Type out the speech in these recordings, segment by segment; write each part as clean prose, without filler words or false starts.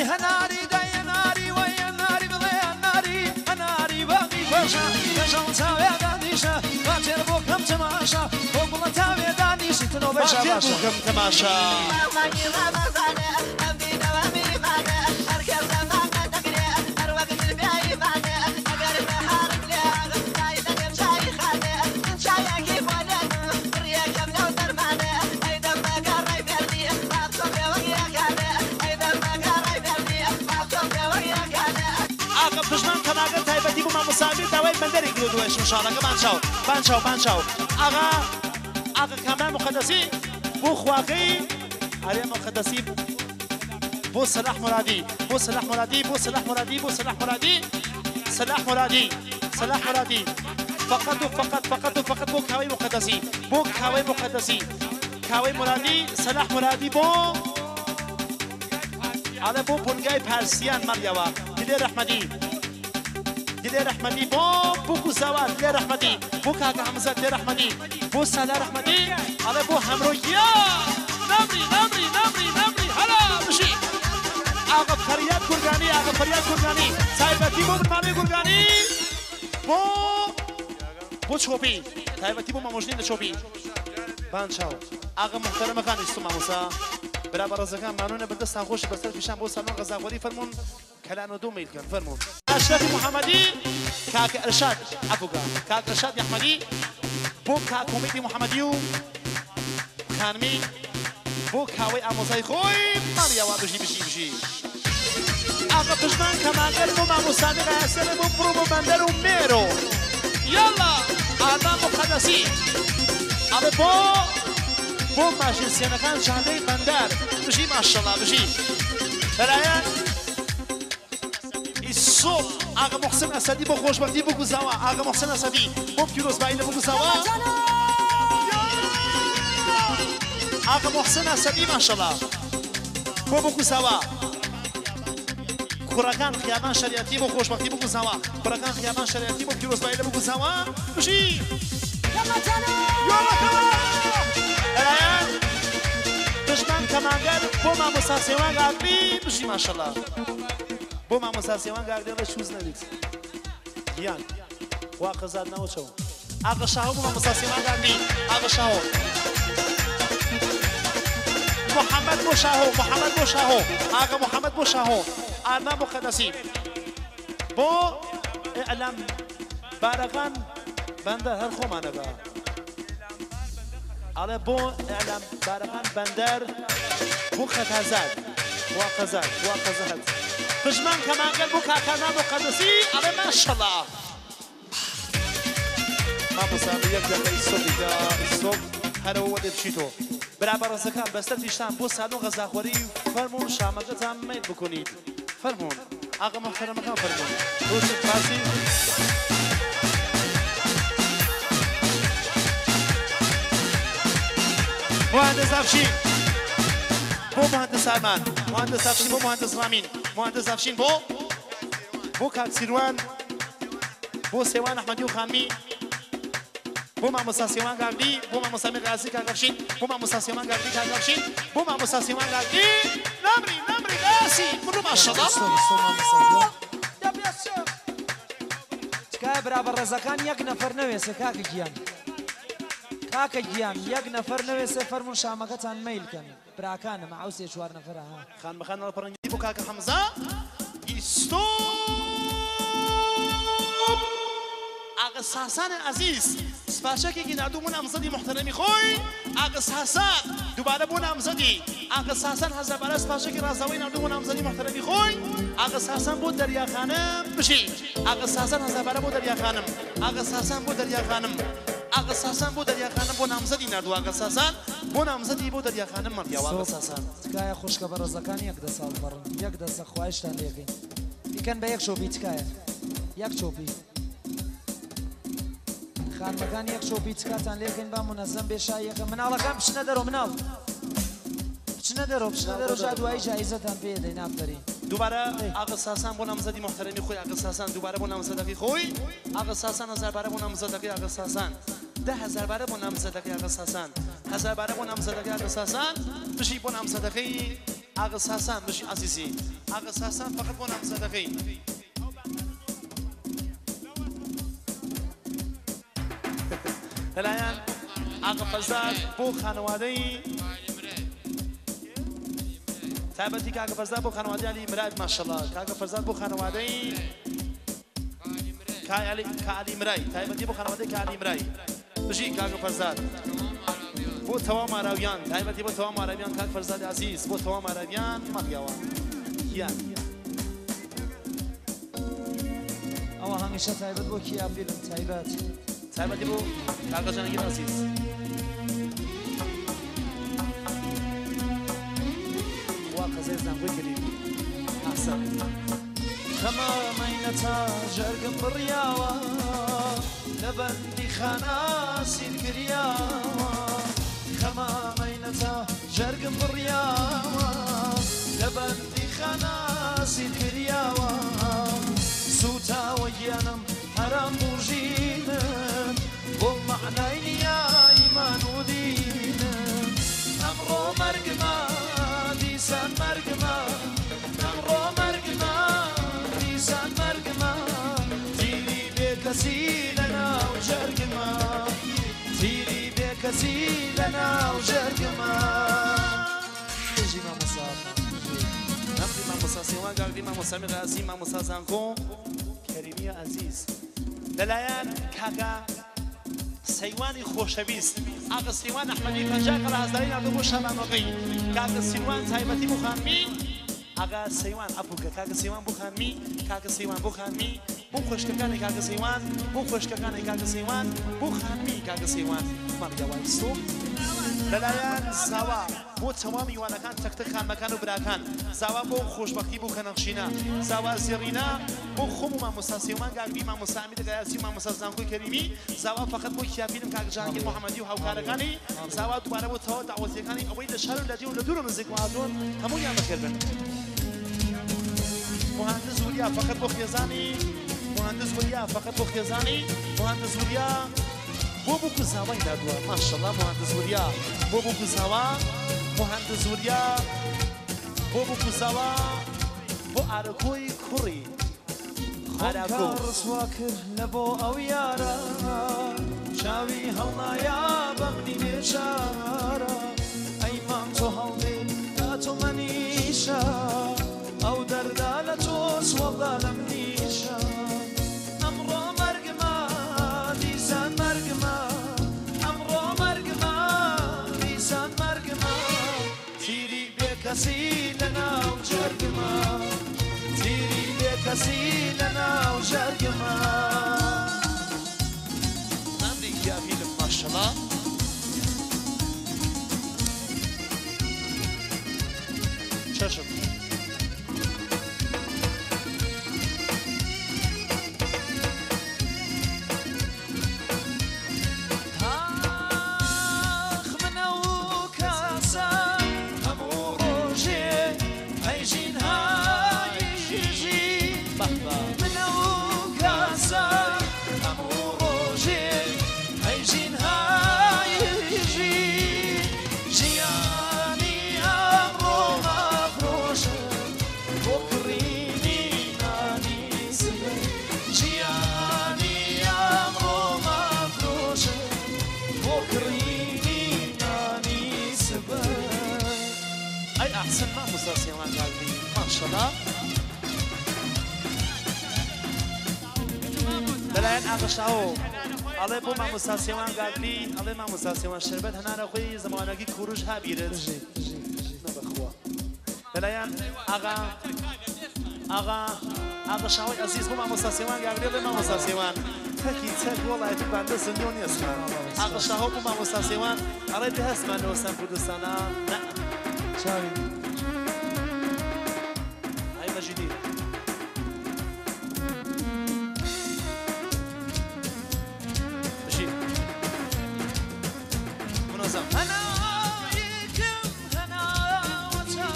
ئەی هەناری دای هەناری وەی هەناری بڵێ هەناری هەناری باغی پێشە لەژەڵ چاوێ دانیشە باچێر بۆ کەم تەماشا بۆ گوڵە تاوێ دانیشی تنۆ بەشە باچێر باشە بوو کەم تەماشا. ئاغا پژمان کەماگەر تایبەتی بۆ مامۆستا ئەمیر داوای بەندەری کردو دوای شمشاڵەکە بان چاو بان چاو بان چاو ئاغا ئاغا کامران مقەدەسی بۆ خواکەی ئەرێ مقەدەسی بۆ سەلاح مرادی بۆ سەلاح مرادی بۆ سەلاح مرادی بۆ سەلاح مرادی سەلاح مرادی سەلاح مرادی فقط و فقط فقط و فقط بۆ کاوەی مقەدەسی بۆ کاوەی مقەدەسی کاوەی مرادی سەلاح مرادی بۆ ئەڵێ بۆ بنگای پارسیان مەڕیەوە دلێر ئەحمەدی دلێر ئەحمەدی بۆ بوک و زاوا دلێر ئەحمەدی بۆ کاکە حەمزە دلێر ئەحمەدی بۆ سالار ئەحمەدی ئەڵێ بۆ هەمرۆ گیا نەمری نەمری نەمری نەمری هەلا بژی ئاغا فەریاد گورگانی ئاغا فەریاد گورگانی تایبەتی بۆ بنماڵی گورگانی بۆ بۆ چۆپی تایبەتی بۆ مامۆژنی لە چۆپی بان چاو ئاغا محتەرەمەکان ئیستو مامۆستا برا بەڕێزەکان مانوونە بەدەستان خۆشی بەسەر پیشان بۆ سالۆن غەزاخۆری فەرموون کەلان و دوو میل کەن فەرموون. ئەشرەفی محەمەدی کاک ئەرشاد عەفوکە کاک ئەرشاد ئەحمەدی بۆ کاک هومیدی محەمەدی و خانمی بۆ کاوەی ئامۆزای خۆی ماڵیەوە بژی بژی بژی. ئاغا پژمان کەمانگەر بۆ مامۆستا غایەسەرێ بۆ بڕۆ بۆ بەندەر و مێرۆ یاڵا ئارمان موقەدەسی ئەڵێ بۆ بۆ ماشین سێنەکان جادەی بەندەر بژی ماشەڵا بژی لەلایەن ئیسۆپ ئاغا محسن ئەسەدی بۆ خۆشبەختی بگوزاوە ئاغا محسن ئەسەدی بۆ پیرۆزبایی لە بگوزاوە ئاغا محسن ئەسەدی ماشەڵا بۆ بگوزاوە کوڕەکان خیابان شەریعەتی بۆ خۆشبەختی بگوزاوە کوڕەکان خیابان شەریعەتی بۆ پیرۆزبایی لە بگوزاوە بژی لەلایەن پشمان کەمانگەر بۆ مامۆستا سێوان گاگری بژی ماشەڵا بۆ مامۆستا سێوان گاگری ڕێ چوز نەبیت گیان وا قەزات ناوە چەوە ئاغا شاهۆ بۆ مامۆستا سێوان گاگری ئاغا شاهۆ محەممەد بۆ شاهۆ محەممەد بۆ شاهۆ ئاغا محەممەد بۆ شاهۆ ئارمان مقەدەسی بۆ ئیعلام بارەکان بەندەر هەر خۆمانە بە ئەڵێ بۆ ئیعلام بارەکان بەندەر بۆ خەتازاد وا قەزاد وا قەزاد پژمان کەمانگەر بۆ کاکانا مقەدەسی ئەڵێ ماشەڵا مامۆستا یەک دەقەی سۆپیکە سۆپ هەرەوە وەدێ بچیتۆ برا بەڕێزەکان بەستەر تیشتان بۆ سالۆن غەزاخۆری فەرموون شامەکەتان مەیل بکنیت فەرموون ئاغا محتەرەمەکان فەرموون ڕووشت فارسی مهندس افشین بۆ مهندس ئارمان مهندس افشین بۆ مهندس ڕامین مهندس افشین بۆ بۆ کاک سیروان بۆ سێوان ئەحمەدی و خانمی بۆ مامۆستا سێوان گاگری بۆ مامۆستا مێغازی کاک افشین بۆ مامۆستا سێوان گاگری کاک افشین بۆ مامۆستا سێوان گاگری نەمری نەمری غاسی بڕۆ ماشەڵا. تکایە برا بەڕێزەکان یەک نەفەر نەوێسێ کاکە گیان کاکە گیان یەک نەفەر نەوێسێ فەرموون شامەکەتان مەیل کەن براکانم ئەو سێ چوار نەفەرە ها. خانمەکان هەڵپەڕنگی بۆ کاکە حەمزە ئیستۆپ ئاغا ساسان عەزیز سپاشەکێکی ناردوو بۆ نامزەدی موحتەرەمی خۆی ئاغا ساسان دووبارە بۆ نامزەدی ئاغا ساسان هەزاربارە سپاشەکی ڕازاوەی ناردوو بۆ نامزەدی موحتەرەمی خۆی ئاغا ساسان بۆ دەریا خانم بژی ئاغا ساسان هەزاربارە بۆ دەریا خانم ئاغا ساسان بۆ دەریا خانم ئاغا ساسان بۆ دەریا خانم بۆ نامزەدی ناردوو ئاغا ساسان بۆ نامزەدی بۆ دەریا خانم مەڕیاوە ئاغا ساسان. تکایە خوشکە بەڕێزەکان یەک دەسە هەڵپەڕن یەک دەسە خوایشتان لێکەین بیکەن بە یەک چۆپی تکایە یەک چۆپی خانمەکان یەک چۆپی تکاتان لێکەین با مونەزەم بێ شاییەکە مناڵەکان بچنە دەرەوە مناڵ بچنە دەرەوە بچنە دەرەوە جا دوایی جایزەتان پێ دەین ئافەرین. دووبارە ئاغا ساسان بۆ نامزەدی موحتەرەمی خۆی ئاغا ساسان دووبارە بۆ نامزەدەکەی خۆی ئاغا ساسان هەزاربارە بۆ نامزەدەکەی ئاغا ساسان 10,000 بارە بۆ نامزەدەکەی ئاغا ساسان هەزاربارە بۆ نامزەدەکەی ئاغا ساسان بژی بۆ نامزەدەکەی. ئاغا ساسان بژی عەزیزی ئاغا ساسان فەقەت بۆ نامزەدەکەی لەلایەن ئاغا فەرزاد بۆ خانەوادەی تایبەتی کاکە فەرزاد بۆ خانەوادەی عەلی مراد ماشەڵڵا کاکە فەرزاد بۆ خانەوادەی کاعەلی مرای تایبەتی بۆ خانەوادەی کاعەلی مرای بژی کاکە فەرزاد بۆ تەواو ماراویان تایبەتی بۆ تەواو ماراویان کاک فەرزاد عەزیز بۆ تەواو ماراویان مەڕیاوە گیان ئەوە هەمیشە تایبەت بۆ کیا فیلم تایبەت تایبەتی بۆ کاکە جانگیر عەزیز وا قەزای زانکۆی کەریمی ئەحسەن خەمە مەینەتە جەرگم بڕیاوە لە بەندیخانە سیر کریاوە خەمە مەینەتە جەرگم بڕیاوە لە بەندیخانە سیر کریاوە سوتاوە گیانم حەرام بوو ژینم بۆ مەعنای نییە ئیمان و دینم ئەمڕۆ مەرگمە دیسان مەرگمە ئەمڕۆ مەرگمە دیسان مەرگمە تیری بێکەسی لەناو جەرگمە تیری بێکەسی لەناو جەرگمە بژی مامۆستا نەمری مامۆستا سێوان گاگری مامۆستا میرغازی مامۆستا زانکۆ کەریمی عەزیز لەلایەن کاکە سەیوانی خۆشەویست ئاغا سیوان ئەحمەدی 50 قەڵا هەزاری ناردوو بۆ شابانۆکەی کاکە سیوان تایبەتی بۆ خانمی ئاغا سەیوان عەفوکە کاکە سەیوان بۆ خانمی کاکە سەیوان بۆ خانمی بۆ خوشکەکانی کاکە سەیوان بۆ خوشکەکانی کاکە سەیوان بۆ خانمی کاکە سەیوان مەڕیەوای سوپ لەلایەن زاوا بۆ تەواو میوانەکان تەکتە خانمەکان و براکان زاوا بۆ خۆشبەختی بۆ کەنەخشینە زاوا زێڕینە بۆ خۆم و مامۆستا سێوان گاگری مامۆستا ئەمیر غیاسی و مامۆستا زانکۆی کەریمی زاوا فەقەت بۆ کیافیلم کاک جەهانگیر محەمەدی و هاوکارەکانی زاوا دووبارە بۆ تەواو دەعوەتیەکانی ئەوەی لە شار و لە دێ و لە دوور و نزیک هاتوون هەموویان بەخێربن. مهندس وریا فەقەت بۆ خێزانی مهندس وریا فەقەت بۆ خێزانی مهندس وریا بۆ بووک و زاوای ناردووە ماشەڵڵا مهندس وریا بۆ بووک و زاوا مهندس وریا بۆ بووک و زاوا بۆ ئارەکۆی کوڕی خۆم ئاراکۆ. کە ڕسوا کرد لە بۆ ئەو یارە چاوی هەڵنایا بە منی بێچارە ئەی مام تۆ هەڵدێ تا تۆ مەنیشە ئەو دەردا لە تۆ سوەڵدا لە منیشە ئەمڕۆ مەرگمە دیسان مەرگمە ئەمڕۆ مەرگمە دیسان مەرگمە تیری بێکەسی لەناو جەرگمە تیری بێکەسی لەناو جەرگمە نەمری کیافیلم ماشەڵا. چەشم. ئاخ من ئەو کەسە هەموو ڕۆژێ ئەیژین هایژی بەهبە. من ئەو کەسە هەموو ڕۆژێ ئەیژین هایژی ژیانی ئەمڕۆ مەفرۆشە بۆ کڕینی نانی سبەی ژیانی ئەمڕۆ مەفرۆشە بۆ کڕینی نانی سبەی ئەی ئەحسن مامۆستا سێوان گاگری ماشەڵا. لەلایەن ئاغەشاوە ئەڵێ بۆ مامۆستا سێوان گاگری ئەڵێ مامۆستا سێوان شەربەت هەنارە خۆی زەمانەکەی کوروش هابیرت نەبەخوا. لەلایەن ئاغا ئاغا ئاغا شاوەی ئەزیز بۆ مامۆستا سێوان گاگری ئەڵێ مامۆستا سێوان تەکی چەک وەڵایەتی باندە زنیۆ نیەسمان. ئاغا شاهۆ بۆ مامۆستا سێوان ئەڵێ بێ هەستمان لەوەستان کوردستانە نە چاوی ئەی مەجیدی بژی منەزەم. هەنایەکم هەناوەتە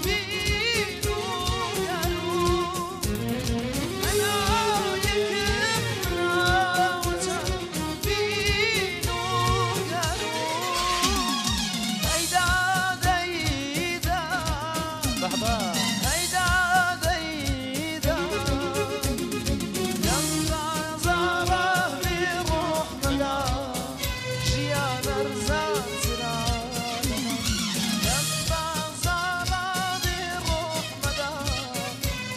بیر و گەرو هەنایەکم هەناوەتە بیر و گەرو ئەیدا دەیدا هەیدا دەیدا لەم بازاڕە بێ ڕۆح مەدا ژیان ئەرزان چرا لەم بازاڕە بێ ڕۆح مەدا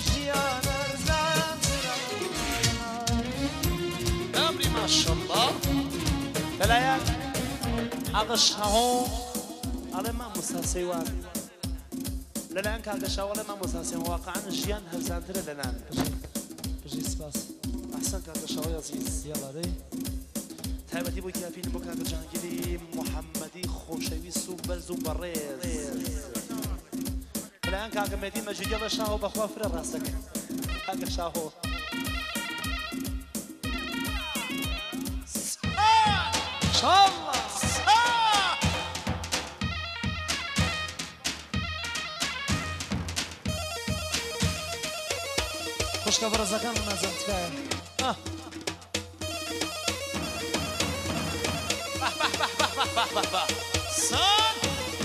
ژیان ئەرزان چرا. ئەمری ماشەڵڵا لەلایەن ئاغە شاهۆ ئەڵێ مامۆستا سەیوان لەلایەن کاکە شاهۆ ئەڵێ مامۆستا سەیوان واقعا ژیان هەرزانترە لە نان. بژی سپاس. ئەحسەن کاکە شاهۆی ئەزیز. یاڵا دەی. تایبەتی بۆ کیافین بۆ کاکە جەهانگیری محەممەدی خۆشەویست و بەرز و بەڕێز. لەلایەن کاکە مێدی مەجیدی ئەڵێ شاهۆ بەخوا فرە ڕاستەکەی کاکە شاهۆ. شاڵڵا. خوشکە بەڕێزەکان منازم تکایە. سان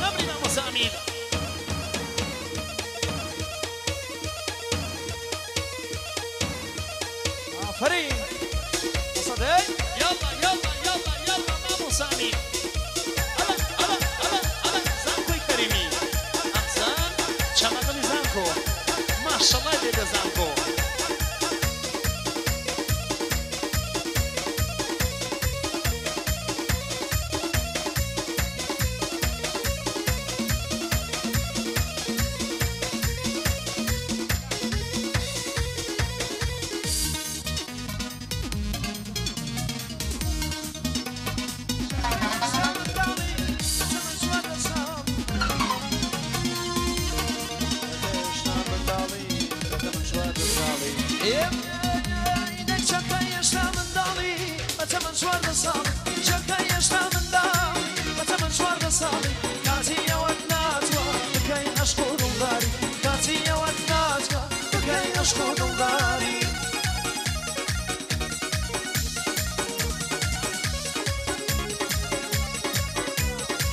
نەمری مامۆستا ئەمیر. ئافەرین. مصدق. يلا يلا يلا يلا مامۆستا ئەمیر. ئەڵە ئەڵە ئەڵە ئەڵە زانکۆی کەریمی. ئەحسان چەمەدڵی زانکۆ. ماشەڵڵا لێ لە زانکۆ.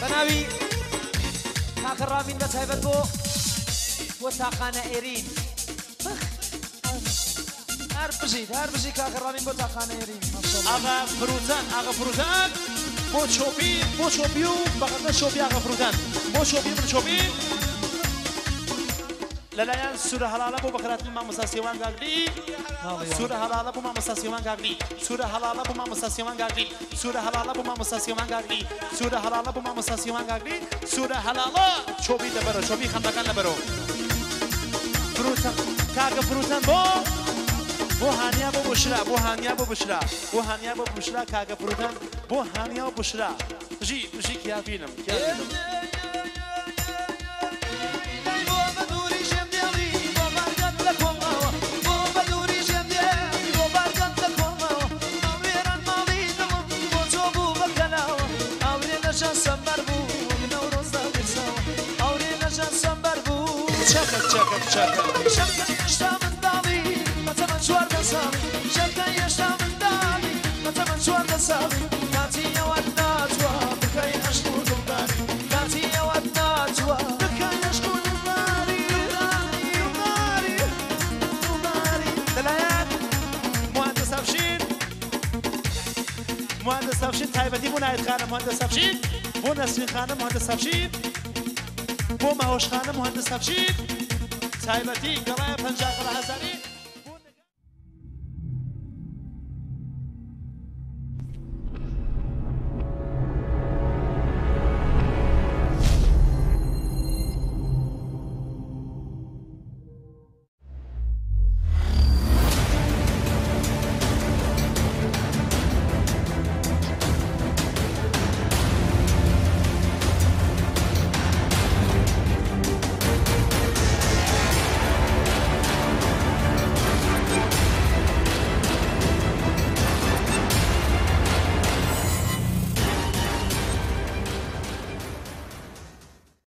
بەناوی کاکە ڕامین بە تایبەت بۆ تاقانە ئێرین. هەر بژیت هەر بژی کاکە ڕامین بۆ تاقانە ئێرین. ئاغا فروزان ئاغا فروزان بۆ چۆپی بۆ چۆپی و بەغەدە چۆپی ئاغا فروزان بۆ چۆپی من چۆپی لەلایەن سوورە هەڵاڵە بۆ بەخەراتنی مامۆستا سێوان گاگری. سوورە هەڵاڵە بۆ مامۆستا سێوان گاگری. سوورە هەڵاڵە بۆ مامۆستا سێوان گاگری. سوورە هەڵاڵە بۆ مامۆستا سێوان گاگری. سوورە هەڵاڵە بۆ مامۆستا سێوان گاگری. سوورە هەڵاڵە چۆپی لەبەرۆ چۆپی خەندەکان لەبەرۆ. فروتان کاکە فروتان بۆ هانیا بۆ بشرا بۆ هانیا بۆ بشرا بۆ هانیا بۆ بشرا کاکە فروتان بۆ هانیا و بشرا. بژی بژی کیافینم کیافینم. چەکە چەکە چەکە. شەکە هێشتا منداڵی بەتەمەن 14 ساڵی. شەکە هێشتا منداڵی بەتەمەن 14 ساڵی. کاتی ئەوەت ناچووە بکەی عەشق و دڵداری. کاتی ئەوەت ناچووە بکەی عەشق و دڵداری. دڵداری دڵداری. لەلایەن مهندس ئەفشین مهندس ئەفشین تایبەتی بۆ نایت خانە مهندس ئەفشین بۆ نەسرین خانە مهندس ئەفشین بۆ مەهۆش خانە مهندس ئەفشین تایبەتی گەڵایە 50 گەڵا هەزاری.